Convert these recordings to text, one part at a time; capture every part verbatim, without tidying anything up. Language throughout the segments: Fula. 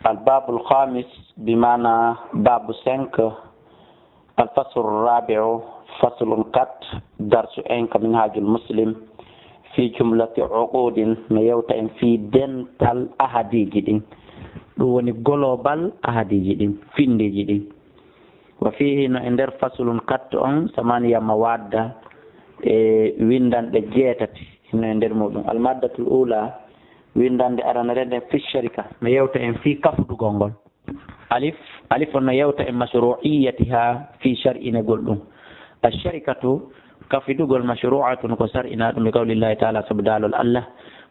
Al babul khamis, bi maana babu cinq, al faslu rabi'u, faslun quatre, darsu en ka Minhajul Muslim, fi jumlati uqudin, no yewta en fii dental ahadiiji ɗin. Ɗum woni global ahadiiji ɗin, finndeeji ɗin. Wa fiihi, no e nder faslun quatre on, samaniya mawadda, e winndanɗe jeetati no e nder muɗum. Al maddatul ula, winndannde aranere nden, fi sharika, no yewta en fii kafudugol ngol. Alif, alif on no yewta en mashru'iyatiha, fii shar'inegol ɗum. Asharikatu, kafidugol, mashru'atun, ko sar'inaa ɗum, bi qawlillahi ta'ala, sabu daalol Allah,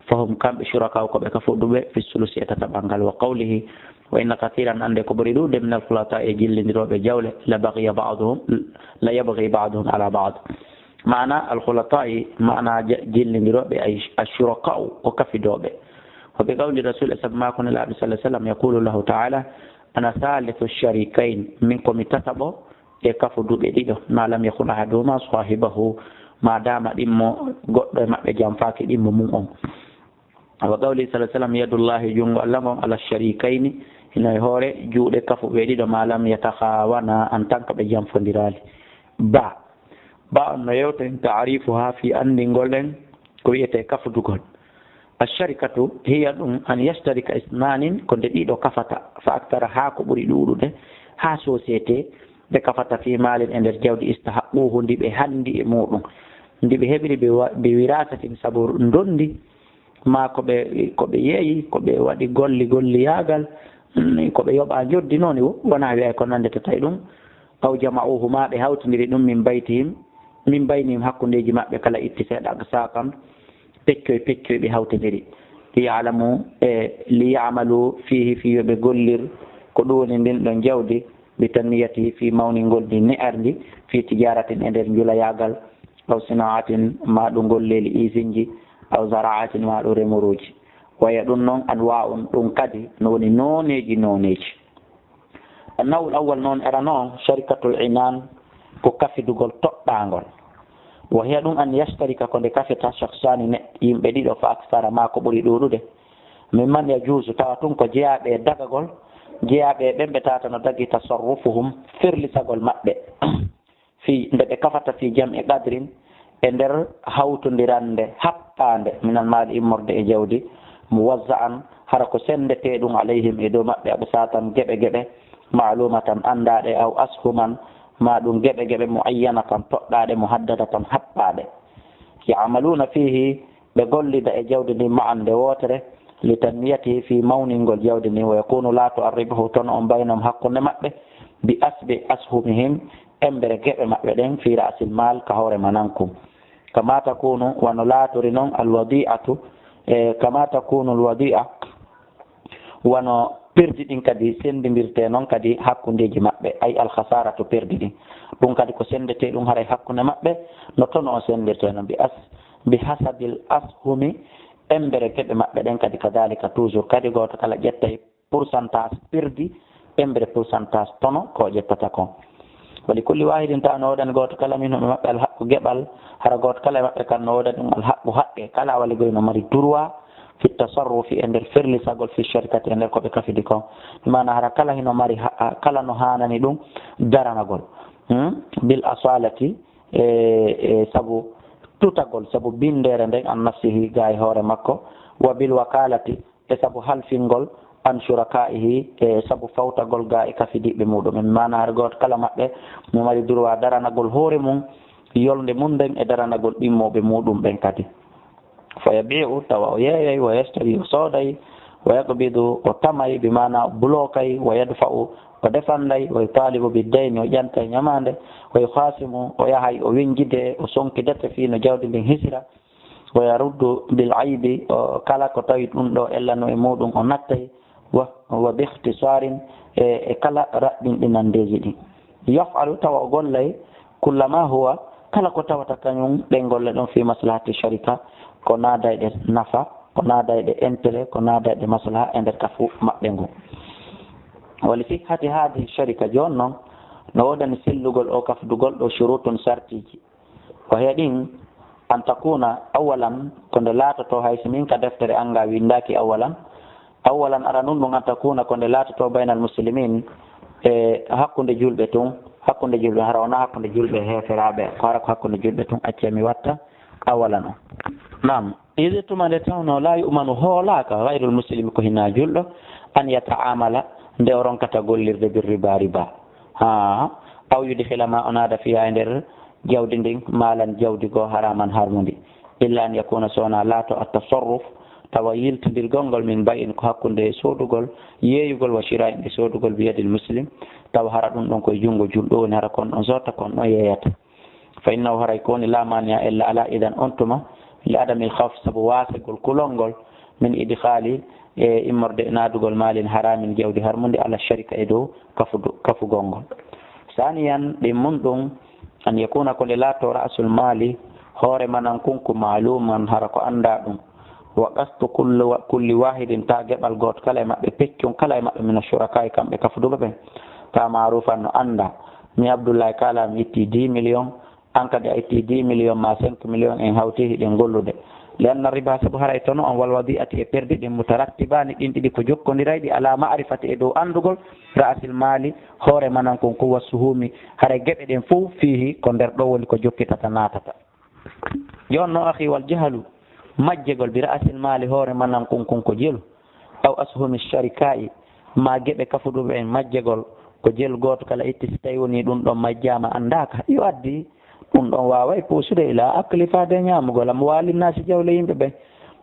fahum, kamɓe, shuraka'u, ko ɓe kafuduɓe, fi sulusi, e tataɓal ngal, wa qawlihi, wa inna kathiran, annde ko ɓuri ɗuuɗude, minal khulata'i, e jillindirooɓe jawle, la baghiya ba'duhum, la yabghi ba'duhum ala ba'd. Maana al khulata'i, maana ja-, jillindirooɓe, ay ashuraka'u, ko kafidooɓe. Wa bi qawli rasul, e sabu maaku Nelaaɗo sallallahu alaihi wasallam, yaqulu Allahu ta'ala, ana thalithu sharikayn, min ko mi tataɓo e kafuduɓe ɗiɗo, ma lam yakun ahaduhuma sahibahu, ma dama ɗimmo goɗɗo e maɓɓe janfaaki ɗimmo mum on. Wa qawli sallallahu alaihi wasallam, yadullahi, junngo Allah ngon, ala sharikayni, hino e hoore juuɗe kafuɓe ɗiɗo, ma lam yatakhawana, en tant que ɓe janfondiraali. Ba, ba on no yewta en ta'rifuha, fii anndingol en ko wi'etee kafudugol. Asharikatu hiya ɗum an yashtarika isnani, ko nde ɗiɗo kafata, fa aktara, haa ko ɓuri ɗuuɗude, haa société, ɓe kafata fii maalin, e nder jawdi, istahaqquhu, ndi ɓe hanndi e muɗum, ndi ɓe heɓiri bi wa-, bi wirasatin, sabu ndondi, ma ko ɓe, ko ɓe yeeyi, ko ɓe waɗi golli, golliyaagal, mm, ko ɓe yoɓa njoddi noon, wo-, wonaa wi'ay ko nanndetee tawi ɗum, aw jama'uhuma, ɓe hawtindiri ɗum, min baytihim, min baynihim, hakkundeeji maɓɓe, kala itti seeɗa, aqsatan, peccoy peccoy ɓe hawtindiri. Liya'lamu, e liya'malu fihi, fii yo ɓe gollir ko ɗum woni ndin ɗon jawdi, bi tanniyatihi, fii mawningol ndi, ne'er ndi, fii tijaratin, e nder njulayaagal, aw sina'atin, ma ɗum golleeli isinji, aw zara'atin, ma ɗum remuruuji. Waya ɗum noon anwa'un, ɗum kadi no woni nooneeji nooneeji. Annawul awwal noon, era noon, sharikatul inan, ko kafidugol toɗɗaangol. Wa hiya ɗum an yashtarika, ko nde kafita, shakhsani, ne, yimɓe ɗiɗo, fa aksara, ma ko ɓuri ɗuuɗude. Mimman yajuuzu, tawa tun ko jeyaaɓe e dagagol, jeyaaɓe e ɓen ɓe tawata no dagi, tasarrufuhum, ferlisagol maɓɓe. Fii, nde ɓe kafata, fii jam'i qadrin, e nder hawtondirande happaande, minal maali, immorde e jawdi, muwazza'an, hara ko senndetee ɗum, alayhim, e dow maɓɓe, aqsatan, geɓe geɓe, ma'lumatan, anndaaɗe, aw ashuman, ma ɗum geɓe geɓe, muayyanatan, toɗɗaaɗe, muhaddadatan, happaaɗe. Ya'maluna fihi, ɓe gollida e jawdi ndin, ma'an, nde wootere, li tanmiyatihi, fii mawningol jawdi ndin, wa yakunu, laato, arribhu, tono on, baynahum, hakkunde maɓɓe, bi asbi ashumihim, embere geɓe maɓɓe ɗen, fii ra'sil maal, ka hoore mananku. Kama takunu, wano laatori non, alwadi'atu, e, kama takunu alwadi'a, wano perdi ɗin kadi senndindirtee non kadi hakkundeeji maɓɓe, ay alkhasaratu, perdi ɗin. Ɗum kadi ko senndetee ɗum haray hakkunde maɓɓe, no tono on senndirtee non, bi as-, bi hasabil ashumi, embere geɓe maɓɓe ɗen kadi, kadhalika, toujours kadi, gooto kala ƴettay pourcentage perdi, embere pourcentage tono ko o ƴettata kon. Wa li kulli wahidin, tawa no woodani gooto kala, minhum, e maɓɓe, alhaqqu, geɓal, hara gooto kala e maɓɓe kan no woodani ɗum alhaqqu, haqqe, kala wali goy no mari droit fi tasarrufi, e nder ferlisagol, fi sharikati, e nder ko ɓe kafidi kon. Bi maana hara kala hino mari ha-, kala no haanani ɗum daranagol. Hmm? Bil asalati, e, e sabu tutagol, sabu binndere nden, an nafsihi, gaa e hoore makko, wa bil wakalati, e sabu halfingol, an shuraka'ihi, e sabu fawtagol gaa e kafidiiɓe muɗum en. Maana hara gooto kala maɓɓe no mari droit daranagol hoore mum, yolnde mum nden, e daranagol ɗimmooɓe muɗum ɓen kadi. Fa yabi'u, tawa o yeeyay, wa yashtari, o sooday, wa yaqbidu, o tamay, bi maana o bloquay, wa yadfa'u, o defanday, wa yutalibu biddayni, o ƴantay ñamaande, wa yukhasimu, o yahay, o winjide, o sonkidete fii no jawdi ndin hisira, wa yaruddu bil aybi, o kala ko tawi ɗum ɗo ella no e muɗum, o nattay, wa, wa bi ikhtisarin, e, e kala raɓɓinɗinandeeji ɗin. Yaf'alu, tawa o gollay, kullama huwa, kala ko tawata kañum ɗen golle ɗon, fi maslahati sharika, ko naadayɗe nafa, ko naadayɗe intérêt, ko naadayɗe maslaha e nder kafu maɓɓe ngun. Wa li sihhati hadihi sharika, jooni non, no woodani sellugol o kafdugol ɗo shurutun, sartiiji. Wa hiya ɗin, an takuna awalan, ko nde laatoto, hay si min ka deftere an nga winndaaki awalan, Awwalan, aranun ɗum, an takuna, ko nde laatoto, baynal muslimin, e hakkunde julɓe tun, hakkunde julɓe, hara wonaa hakkunde julɓe e heeferaaɓe, ko hara ko hakkunde julɓe tun, accee mi watta, awalan on. Naam, ide tuma nde tawno laa yu'manu, hoolaaka, gayrul muslimi, ko hinaa julɗo, an yata'amala, nde o ronkata gollirde, bir riba, riba. Haa, aw yudkhila, ma o naada, fiha, e nder jawdi ndin, maalan, jawdi goo, haraman, harmundi. Illa an yakuna, so wonaa laato, at-tasarruf, tawa yiltindirgol ngol, min bay'in, ko hakkunde soodugol, yeeyugol, wa shira'in, e soodugol, bi yadil muslim, tawa hara ɗum ɗon ko e junngo julɗo woni, hara kon ɗon soodata, kon ɗon yeeyata. Fa innahu, haray ko woni, la mania, ella alaa, idan, on tuma, li adamil khawf, sabu waasegol kulol ngol, min idkhali, e immorde, naadugol, malin haramin, jawdi harmundi, ala sharika, e dow kafudu-, kafugol ngol. Saniyan, ɗimmun ɗum, an yakuna, ko nde laatoo, ra'sul mali, hoore manan kun, ko maaluman, hara ko anndaa ɗum. Wa qasdu kulli wa-, kulli wahidin, ta geɓal gooto kala e maɓɓe, peccun kala e maɓɓe, mina shuraka'i, kamɓe kafuduɓe ɓen, ta maarufan, no anndaa. Mi Abdullahi, kala mi itti dix millions, an kadi a itti dix millions ma cinq millions, en hawti hiɗen gollude. Li anna riba, sabu haray tono on, wal wadi'ati, e perdi ɗin, mutarattibani, ɗin ɗiɗi ko jokkondirayɗi, ala ma'rifati, e dow anndugol, ra'sil mali, hoore manan kun, kun, wa suhumi, haray geɓe ɗen fow, fihi, ko nder ɗo woni ko jokkitata naatata. Jooni non, akhi, wal jahalu, majjegol, bi ra'sil mali, hoore manan kun, kun ko jelu, aw ashumi sharika'i, ma geɓe kafuduɓe en, majjegol ko jelu gooto kala itti, si tawi woni ɗum ɗon majjaama, anndaaka, yo addi, ɗum ɗon waaway puusude ila akli, faade ñaamugol, amwalin nasi, jawle yimɓe ɓen,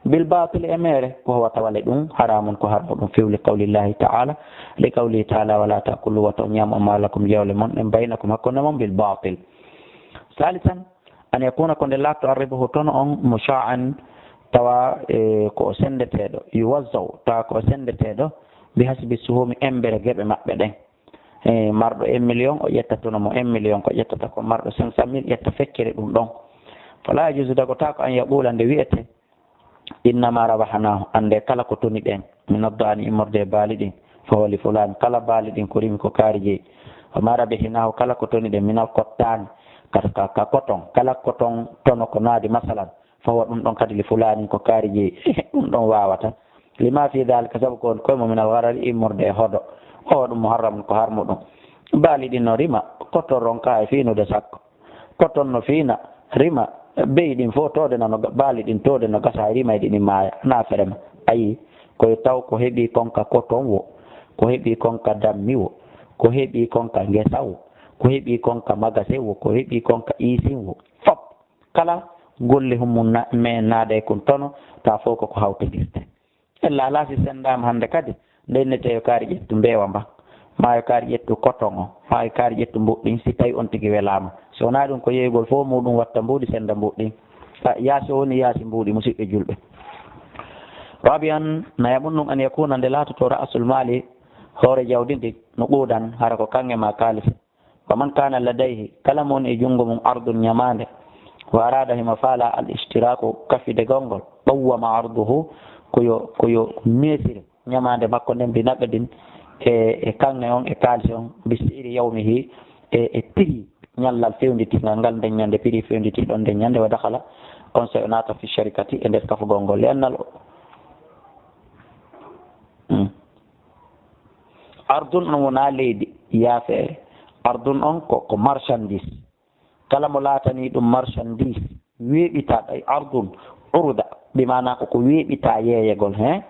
bil batil, e meere, wa huwa, tawale ɗum, haramun, ko harmuɗum, fiw, li qawlillahi ta'ala, li qawlihi ta'ala, wala ta'kulu, woto ñaam, amwalakum, jawle mon ɗen, baynakum, hakkunde mon, bil batil. Salisan, an yakuna, ko nde laatto, arribahu, tono on, musha'an, tawa, e, ko o senndeteeɗo, yuwazza'u, tawa ko o senndeteeɗo, bi hasbi suhumi, embere geɓe maɓɓe ɗen. E, marɗo un million, o ƴetta tono mo un million, ko ƴettata ko marɗo cinq cent mille, ƴetta feccere ɗum ɗon. Fala yajuzu, dagotaako, an yaqula, nde wi'ete, innama rabahnahu, annde kala ko toni ɗen, min addani, immorde e baali ɗin, fa huwa li fulan, kala baali ɗin ko rimi ko kaari jeyi. Wa ma rabihnahu, kala ko toni ɗen, min al qottani, ka, ka, ka coton, kala coton tono ko naadi, masalan, fa huwa, ɗum ɗon kadi, li fulani, ko kaari jeyi. Ɗum ɗon waawata. Lima fi dhalika, sabu ko woni koye mum, min al gharari, immorde e hodo. O ɗum muharramun, ko harmuɗum. Baali ɗin no rima, coton ronka e fiinude sakko. Coton no fiina, rima, beyi ɗin fof toode na no ga-, baali ɗin toode no gasa, hay rimayɗi ɗin maaya, na ferema. Ayi, koye taw ko heɓi kon ka coton wo, ko heɓi kon ka dammi wo, ko heɓi kon ka ngesa wo, ko heɓi kon ka magase wo, ko heɓi kon ka isin wo. Fop, kala golle hummun na-, me naade kun tono, ta fof ko ko hawtodirte. Ella alaa si senndaama hannde kadi, nde innetee yo kaari ƴettu mbeewa mba, maa yo kaari ƴettu coton o, maa yo kaari ƴettu mbuɗɗin, si tawi on tigi welaama. So wonaa ɗum, ko yeeyugol fof muuɗum watta mbuuɗi, sennda mbuɗɗin. A, yaasi o woni yaasi mbuuɗi, musiɓɓe julɓe. Rabi'an, nayaɓun ɗum, an yakuna, nde laatoto, ra'sul mali, hoore jawdi ndi, nuqudan, hara ko kaŋŋe maa kaalis. Wa man kana ladayhi, kala mo woni e junngo mum, ardun, ñamaande, wa arada, himo faala, al ishtiraku, kafidegol ngol, qawwama arduhu, ko yo, ko yo meesire ñamaande makko nden, bi naqdin, e, e kaŋŋe on, e kaalisi on, bi si'ri yawmihi, e, e prix ñallal fewnditiingal ngal nden ñande, prix fewnditiiɗo nden ñande, wa dakhala, on sey o naata, fi sharikati, e nder kafugol ngol, li annal, hmm. Ardun on wonaa leydi, yaafeere. Ardun on ko, ko marchandise. Kala mo laatanii ɗum marchandise weeɓitaaɗo, ay ardun, uruda, bi maanaa ko ko weeɓitaa yeeyegol, he?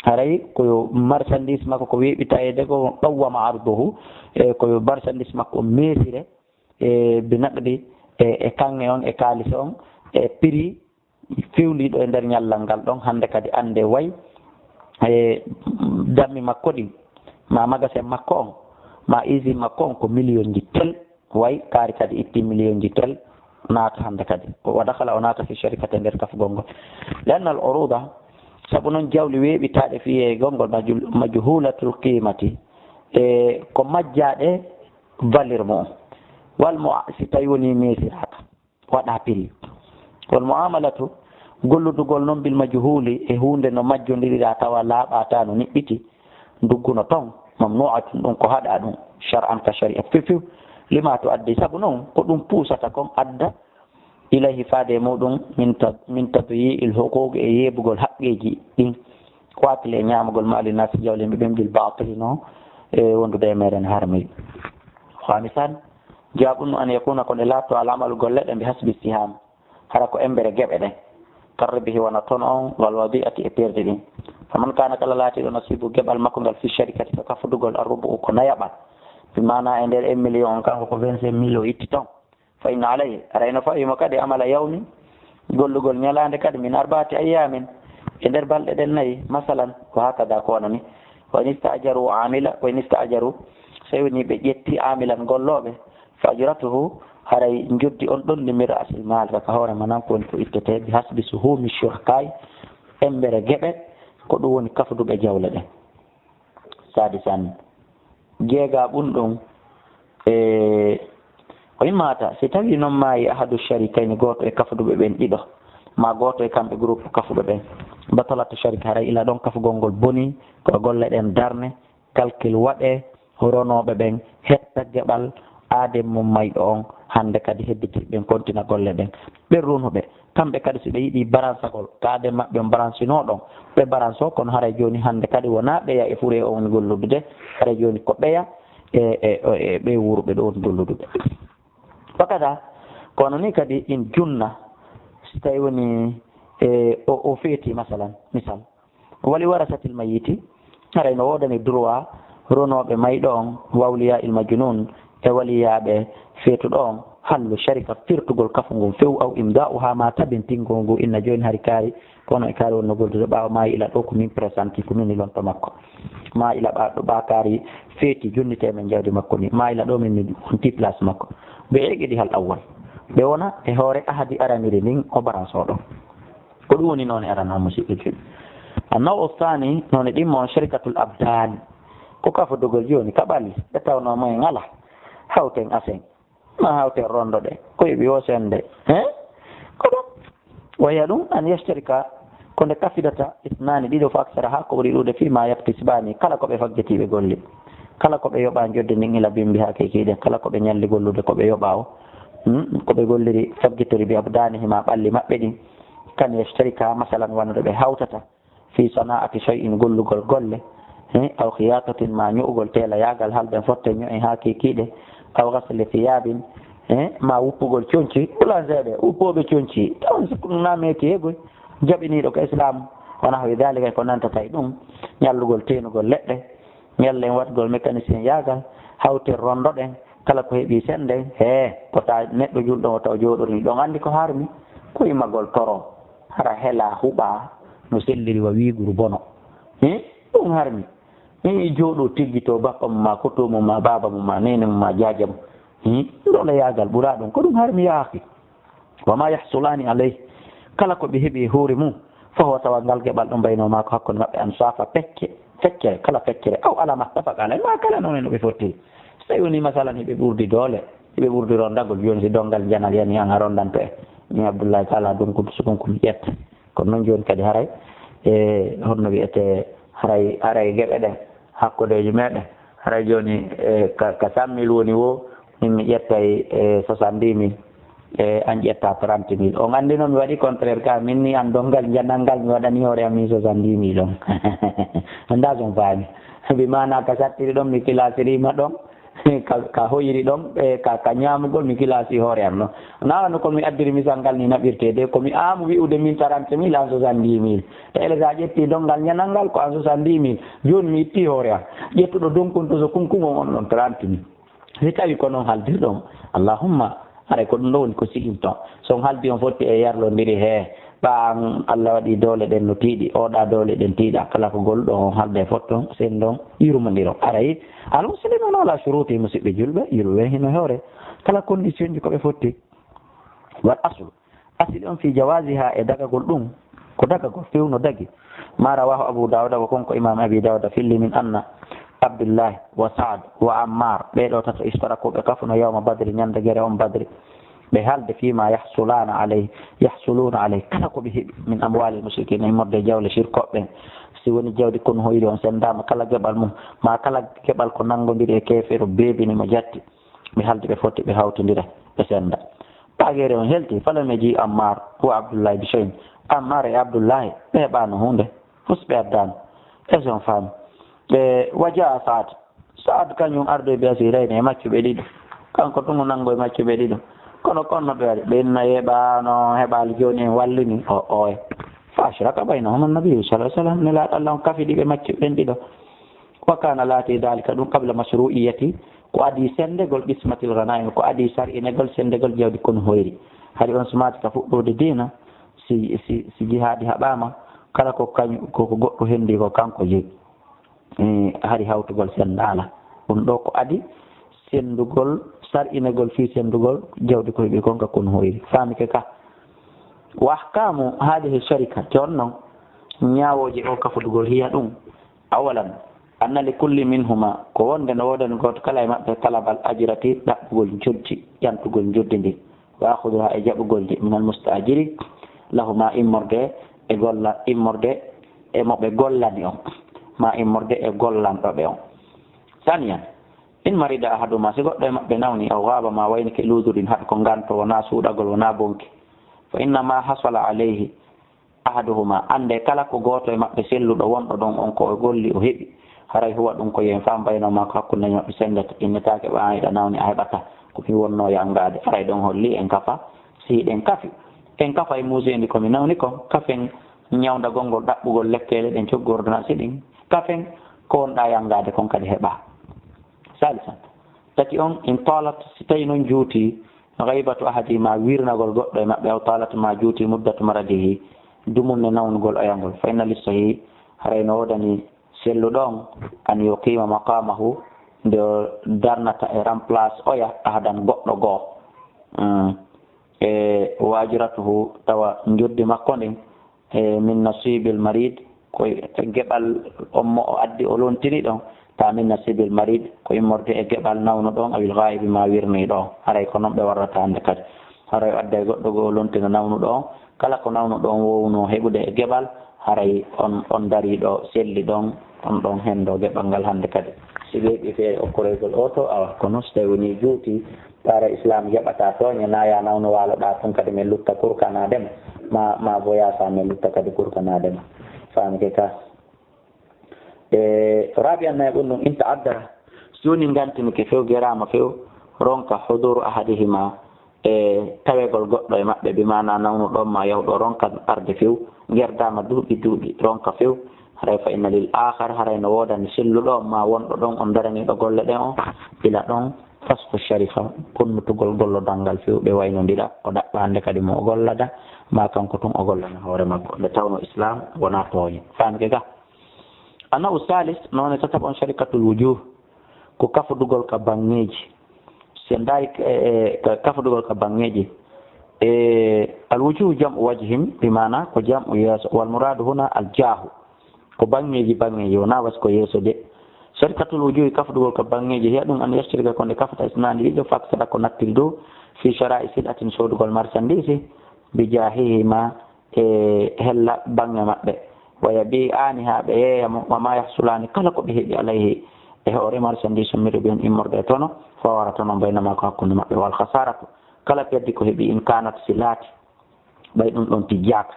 Haray ko yo marchandise makko ko weeɓitaa yeeyegol, qawwama arduhu, e ko yo marchandise makko meesire, e bi naqdi, e, e kaŋŋe on, e kaalis on, e prix fewliiɗo e nder ñallal ngal ɗon, hannde kadi annde way, e, dammi makko ɗin, ma magasin makko on, ma usine makko on, ko millionji tel, way kaari kadi itti millionji tel, naata hannde kadi. Ko wa dakhala, o naata fi sharikati, nder kafugol ngol. Li annal uruda, sabu non jawle weeɓitaaɗe fi yeeyegol ngol, majhul-, majhulatul qimati, e ko majjaaɗe valeur mu'um. Wal mu-, si tawi woni meesiraaka. Waɗa prix. Wal mu'amalatu, golludugol non bil majhuli, e huunde no majjondirira tawa laaɓataa, no niɓɓiti, ndugguno ton, mamnu'atun, ɗum ko haɗaa ɗum, shar'an, ka shari'a fiw fiw. Lima tuaddi, sabu non ko ɗum puusata kon adda, ilayhi, faade e muɗum, min ta-, min tadyi'il huquqi, e yeebugol haqqeeji ɗin, Waakili e ñaamagol maali naasi jawle mbi ɓen bil baatili no e wondude e meeɗen harmi. Khamisan, jawaab ɗum an yakuna ko nde laatoo al amalu golle ɗen bi hasbi siham, hara ko embere geɓe ɗen. Karribihi wona ton on, wal wadi'ati e perdi ɗin. Faman kana kala laatiiɗo nasibu geɓal makko ngal fi sharikati ko kafudugol arrubu ko nayaɓal. Bi maana e nder un million on kanko ko vingt-cinq mille o itti ton. Fa inna alayhi, aray no fawii mo kadi amala yawmi, gollugol ñalaande kadi min arbaati ayyaamin, e nder balɗe ɗen nayi, masalan, wa hakada ko wano ni. Wa in ista'jaru amila, wa in ista'jaru, so woni ɓe ƴetti amilan gollooɓe, fa ajratuhu, haray njoddi on ɗon ni min ra'sil maal, ka hoore ma nan ko woni ko ittete, bi hasbi suhumi shuraka'i, embere geɓe, ko ɗum woni kafuduɓe jawle ɗen. Sadisan, jeega ɓun ɗum, e, o immata, si tawi noon maayi ahadu sharikayni, gooto e kafuduɓe ɓen ɗiɗo, ma gooto e kamɓe groupe kafuɓe ɓen, batalat sharika, haray ila ɗon kafugol ngol boni, ko golle ɗen darne, calcul waɗe, ronooɓe ɓen hetta geɓal aaden mum mayɗo on, hannde kadi hedditi ɓen kontina golle ɗen. Ɓen runuɓe, kamɓe kadi si ɓe yiɗi baransagol, ka aaden maɓɓe on baransinoo ɗon, ɓe baranso, kono haray jooni hannde kadi wonaa ɓeya e fure on woni golludude, haray jooni ko ɓeya e, e, e, e ɓe wuuruɓe ɗo woni golluduɓe. Wakada, kono ni kadi in junna, si tawi woni, e, o, o feeti masalan, misal, wali warasatil mayiti, haray no woodani droit ronooɓe mayɗo on, wawliya il majnun, e waliyaaɓe feetuɗo on, hallu sharika firtugol kafu ngun few, aw imda'uha ma tabintingol ngu inna jooni hari kaari, kono e kaari wonno goldude ɓaawo maayi ila ɗo ko min presenti, ko min ilonto makko. Ma ila ɓa, ɗo ɓa kaari feeti junnite men jawdi makko ni, ma ila ɗo min mi wonti place makko. Ɓe eqidi hal awwal. Ɓe wona e hoore ahadi araniri ndin o baransoɗo. Ko ɗum woni noone arano, musidɓe julɓe. Annaw o saani, noone ɗimmo on sharikatul abdani. Ko kafodogol jooni ka ɓalli, ɓe tawnoo mo en ala. Hawten asen. Ma hawten rondo ɗe. Ko yoɓi o sende. He? Ko ɗum. Waya ɗum, an yashtarika, ko nde kafidata, isnaani ɗiɗo fa aksara, haa ko ɓuri ɗuuɗe, fii ma yaktisbaani, kala ko ɓe faggitiiɓe golli. Kala ko ɓe yoɓa jodde ndin ila bimbi haa kekiiɗe, kala ko ɓe ñalli gollude ko ɓe yoɓa o. Hmm? Ko ɓe golliri faggitori bi abdaanihima ɓalli maɓɓe ɗin. Kan yashtarika, masalan, wano ɗo ɓe hawtata. Fi sana'ati shay'in, gollugol golle, he, aw khiyatatin, ma ño'ugol teelayaagal, hal ɓen fotte ño'e haa kiikiiɗe, aw ghasli thiyabin, he, ma wuppugol conci, boulanger ɓe, wuppooɓe conci, tawan si ɗum na meeti hegoy, jaɓiniiɗo ko Islam, wa nahwi dhalika, ko nantata e ɗum, ñallugol teenugol leɗɗe, ñallen waɗgol mécanicien yaagal, hawtir rondo ɗen, kala ko heɓi sende, he, ko ta neɗɗo julɗo o taw jooɗori ɗon, anndi ko harmi, ko immagol toro. Hara hela huɓa no selliri wa wiiguru bono. Hi? Ɗum harmi. Hi, jooɗo tiggito bappa mum ma, koto mum ma, baaba mum ma, nene mum ma, jaaja mum. Hi? Ɗo ɗo yaagal ɓura ɗum. Ko ɗum harmi ya akhi. Wa ma yahsulani alayh. Kala ko ɓe heɓi e hoore mum, fa huwa tawa ngal geɓal ɗum bayno maako hakkunde maɓɓe an safa pekke, feccere, kala feccere. Aw ala ma tafaqa alayh. Ma kala noone no ɓe fottiri. So tawi woni masalan hiɓe ɓurdi doole, hiɓe ɓurdi rondagol, jooni si dongal janal yani an a rondanto e min Abdoullahi Talla Dunkudu Sukunku mi ƴetta. Kono noon jooni kadi haray, e, honno wiyetee, haray, haray geɓe ɗen, hakkodeeji meɗen, haray jooni, e, ka, ka cent mille woni wo, min mi ƴettay, e, soixante-dix mille, e, an ƴetta trente mille. On anndi noon mi waɗi contraire ka, min ni an dongal janal ngal mi waɗani hoore am min soixante-dix mille on. Anndaa so on faami. Bi maana ka sattiri ɗon mi kilasirima ɗon, ka, ka hoyiri ɗon, e ka, ka ñaamugol mi kilasi hoore am ɗon. Na wano ko mi addiri misal ngal ni naɓirteede, ko mi aamu wi'ude min trente mille an soixante-dix mille. Tele sa ƴetti dongal ñanal ngal ko an soixante-dix mille, jooni mi itti hoore am. Ƴettuɗo donkunto so kunkungon on ɗon trente mille. Si tawi ko noon haldirɗon, allahumma, haray ko ɗum ɗo woni ko siginto. So on haldi on fotti e yarlondiri he, ɓa an Allah waɗi doole ɗen no tiiɗi, oɗa doole ɗen tiiɗa, kala ko golɗo on halde fotton, sendon, yurmondiron. Aray, al muslimuna ala shuruti, musidɓe julɓe, yurɓe hino hoore. Kala condition ji ko ɓe fotti. Wal aslu, asli on fi jawaziha e dagagol ɗum, ko dagagol fewno dagi. Ma rawahu Abu Dawuda, ko kon ko Imam Abi Dawuda filli min anna Abdullahi wa Saad wa Ammar, ɓee ɗo tato istaraku ɓe kafuno yawma Badri, ñande gere on Badri. Ɓe halde fima yahsulana alayhi, yahsuluna alayhi, kala ko ɓe heɓi min amwalil mushrikina, immorde jawle shirkoɓe ɓen. Si woni jawdi kon hoyri on sendama kala geɓal mum, ma kala geɓal ko nangodiri e keefeero beebini mo jatti. Ɓe haldi ɓe fotti ɓe hawtindira ɓe senda. Ɓaageere on helti, falam yaji Ammar wa Abdullahi bi shay'in. Ammar e Abdullahi ɓe heɓaano huunde, fus ɓe addaano. Est-ce qu'on faami? E, wa jaa Saad. Saad kañum ardoy bi asirayni e maccuɓe ɗiɗo. Kanko tun o nanngo e maccuɓe ɗiɗo. Kono, kono no ɓe waɗi? Ɓe inna yeeɓaano, heɓaali jooni en wallini o, oye. Fa ashraka baynahuma nabiyyu sallallahu alayhi wa sallam. Nelaaɗo Allah on kafi ɗi ɓe maccuɓe ɓen ɗiɗo. Wa kana laati dhalika ɗum qabla mashru'iyyati. Ko adii senndegol qismatil ghanaim, ko adii sar'inegol senndegol jawdi kon hoyri. Hari on sumaati ka fuɗɗude diina, si, si, si jihaadi haɓaama, kala ko kañum, ko, ko goɗɗo henndi ko kanko jeyi. E, hari hawtugol senndaala. Ɗum ɗo ko adi senndugol, sar'inegol fii senndugol jawdi ko heɓi kon ka kon hoyri. Faamike ka? Wa ahkamu hadhihi sharika, jooni non, ñaawooje o kafudugol hiya ɗum. Awalan, anna li kulli minhuma, ko wonde no woodani gooto kala e maɓɓe talabal ajrati, ɗaɓɓugol njoddi, ƴantugol njoddi ndin. Wa akhuduha, e jaɓugol ndi, minal mustaajiri, lahuma, immorde e golla, immorde e mo ɓe gollani on, ma immorde e gollanɗo ɓe on. Saniyan, in marida ahaduma, si goɗɗo e maɓɓe nawni, aw gaaba, ma waynike luuduɗin, haɗa ko nganto, wonaa suuɗagol, wonaa bonki, fa inna ma hasala alayhi ahaduhuma, annde kala ko gooto e maɓɓe selluɗo wonɗo ɗon on ko o golli o heɓi, haray huwa ɗum ko yen fam baynahuma ko hakkunde maɓɓe senndata, innetaake ɓa an hiɗa nawni a heɓata, ko mi wonnoo yanngaade, haray ɗon holli en kafa, si hiɗen kafi, en kafa e muuseendi ko mi nawni kon, kafen ñawndagol ngol ɗaɓɓugol lekkeele ɗen coggu ordonnance ɗin, kafen ko wonɗa yanngaade kon kadi heɓa. Salisan, tati on, in talat, si tawi non juuti, ghaybatu ahadihima, wirnagol goɗɗo e maɓɓe, aw talat, ma juuti, muddatu maradihi, dumunne nawnugol oyangol, fa inna lissahi, haray no woodani selluɗo on, an yuqima maqamahu, nde o darnata e remplace oya, ahadan, goɗɗo goo. Mm. E wa ajratuhu, tawa njoddi makko ndin, e min nasibil marid, ko e geɓal on mo o addi o lontini ɗon, ta min nasibil marid, ko immorde e geɓal nawnuɗo on, awil ghaibi, ma wirniiɗo on. Haray ko non ɓe warrata hannde kadi. Haray o adday goɗɗo goo o lontina nawnuɗo on, kala ko nawnuɗo on woowunoo heɓude e geɓal, haray on, on dariiɗo selli ɗon, on ɗon henndo geɓal ngal hannde kadi. Si weeɓi feere okkoroygol o to, awa, kono si tawi wonii juuti, taara Islam jaɓataa tooñe, na ya nawno waaloɗaa tun kadi men lutta kurkanaade ma, ma, ma bo yaasa men lutta kadi kurkanaade ma. Faamike ka? E, rabi'an, nayaɓun ɗum, in ta'addara, si woni ngantinike few, geraama few, ronka huduru ahadihima, e tawegol goɗɗo e maɓɓe, bi maana nawnuɗo on ma yahuɗo ronka arde few, gerdaama duuɓi duuɓi, ronka few, haray fa inna lil aakhar, haray no woodani selluɗo on ma wonɗo ɗon on daraniiɗo golle ɗen on, ila ɗon fasqu sharika, bonnutugol gollodal ngal few, ɓe waynondira, o ɗaɓɓa hannde kadi mo o gollada, ma kanko tun o gollana hoore makko, nde tawno Islam wonaa tooñe. Faamike ga? Annahu salis, noone tataɓo on, sharikatul wujuh, ko kafudugol ka baŋŋeeji. Si en ndaari, e, e, ka-, kafudugol ka baŋŋeeji. E, al wujuh jam'u wajhin, bi maana ko jam'u yeeso. Wal muraadu huna al jaahu. Ko baŋŋeeji, baŋŋeeji, wonaa wasi ko yeeso de. Sharikatul wujuh, kafudugol ka baŋŋeeji, hiya ɗum an yashtarika, ko nde kafata isnaani ɗiɗo, fa aksara, ko nattil dow, fi shara'i sil'atin, soodugol marsandiisi, bi jaahihima, e hella baŋŋe maɓɓe. Wa yabi'aniha, ɓe yeeya mo, wa ma yahsulaani, kala ko ɓe heɓi alayhi e hoore marsandiisi on, min ribihin, immorde e tono, fa warata non baynahuma, ko hakkunde maɓɓe, wal khasaratu, kala perdi ko heɓi, in kanat, si laati, ɓay ɗum ɗon tijjaaka,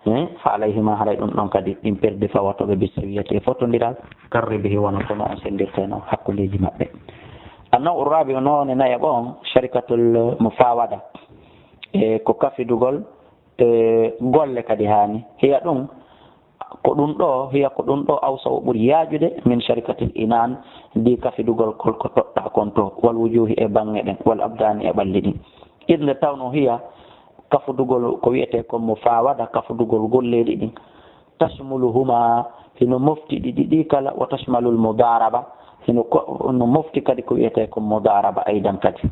he, fa alayhima, haray ɗum ɗon kadi ɗin perdi fawatooɓe bi sawiyati e fotondiral, kal ribihi, wano ko non on senndirtayno hakkundeeji maɓɓe. Annaw'u rabi'u, noone nayaɓo on, sharikatul mufawada, e ko kafidugol e golle kadi haani. Hiya ɗum, ko ɗum ɗo, hiya ko ɗum ɗo awsa o ɓuri yaajude min sharikatil inan, ndi kafidugol kol ko toɗɗa kon to, wal wujuhi e baŋŋe ɗen, wal abdani e ɓalli ɗin. Id nde tawno hiya kafudugol ko wiyetee kon mufawada, kafudugol golleeɗi ɗin, tashmuluhuma, hino mofti ɗi ɗiɗi kala, wa tashmalul mudaraba, hino ko, no mofti kadi ko wiyetee kon mudaraba aydan kadi.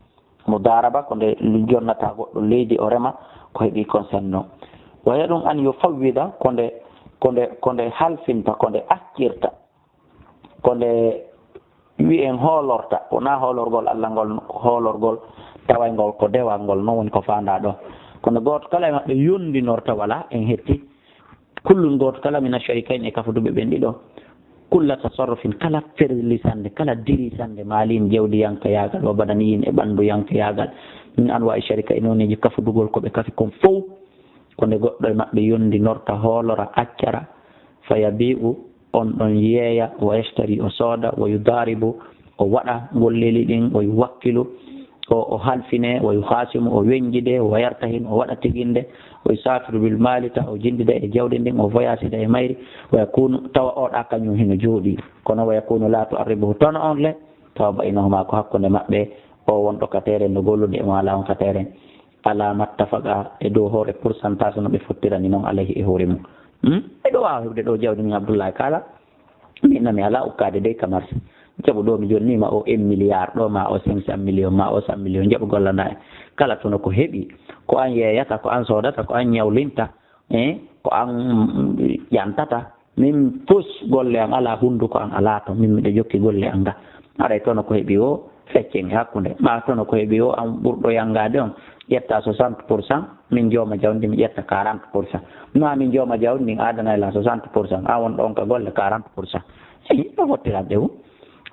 Mudaraba ko nde jonnata goɗɗo leydi o rema ko heɓi concerne o. Wa hiya ɗum an yufawwida, ko nde, ko nde, ko nde halfinta, ko nde accirta, ko nde wi'en hoolorta, wonaa hoolorgol Allah ngol, hoolorgol tawayngol ko dewal ngol, non woni ko faandaa ɗon. Kono gooto kala e maɓɓe yondinorta, wala en hetti, kullun, gooto kala, mina sharikayn, e kafuduɓe ɓen ɗiɗo, kulla tasarrufin, kala ferlisande, kala dirisande, maalin, jawdiyankayaagal, wa badaniyin, e ɓannduyankayaagal, min anwa'i sharika, e nooneeji kafudugol ko ɓe kafi kon fow, ko nde goɗɗo e maɓɓe yondinorta, hoolora, accara, fa yabi'u, on ɗon yeeya, wa yashtari, o sooda, wa yudaribu, o waɗa golleeli ɗin, wa yuwakkilu, o, o halfine, wa yukhasimu, o weñjide, wa yartahin, o waɗa tiginde, wa yusafiru bil mali, tawa o jinndida e jawdi ndin, o voyasida e mayri, wa yakunu, tawa o ɗa kañum hino jooɗi, kono wa yakunu la tu'arribuhu, tono on le, tawa baynahuma, ko hakkunde maɓɓe, o wonɗo ka teeren no gollude e mo ala on ka teeren, ala mattafaqa, e dow hoore pourcentage no ɓe fottirani non alayhi e hoore mum. Hmm? E ɗo waawa heɓde ɗo jawdi min Abdullahi Kala, min nami ala ukkaade dey ka marché. Jaɓu ɗo mi jonnima o un milliard, ɗo ma o cinq cent millions, ma o cent millions, jaɓu gollana en. Kala tono ko heɓi, ko an yeeyata, ko an soodata, ko an ñawlinta, eh, ko an, mm, ƴantata. Min fus golle an ala hunduko an ala to, min miɗo jokki golle an ga. Haray tono ko heɓi o feccen e hakkunde. Ma tono ko heɓi o an ɓurɗo yangade on, ƴetta soixante pour cent, min jooma jawdi mi ƴetta quarante pour cent. Ma min jooma jawdi ndin adana la soixante pour cent. A won ɗon ka golle quarante pour cent. Eyi, ɗo fottiran ɗe wu.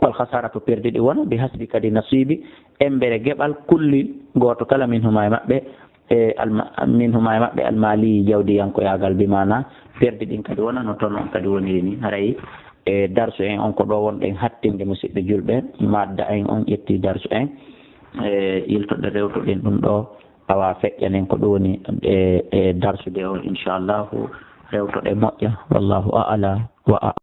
Wal khasaratu, perdi ɗi wona, bi hasbi kadi nasibi, embere geɓal kulli gooto kala min huma e maɓɓe, e alma-, min huma e maɓɓe almali jawdiyankoyaagal, bi maana perdi ɗin kadi wona no tono on kadi woniri ni. Haray e darsu en on ko ɗo wonɗen hattinde, musidɓe julɓe, madda en on ƴetti darsu en, e yiltoɗe rewtuɗen ɗum ɗo, awa feƴƴanen ko ɗum woni e, e darsude on, inchallahu, rewtoɗe moƴƴa. Wallahu a'ala wa a'lam.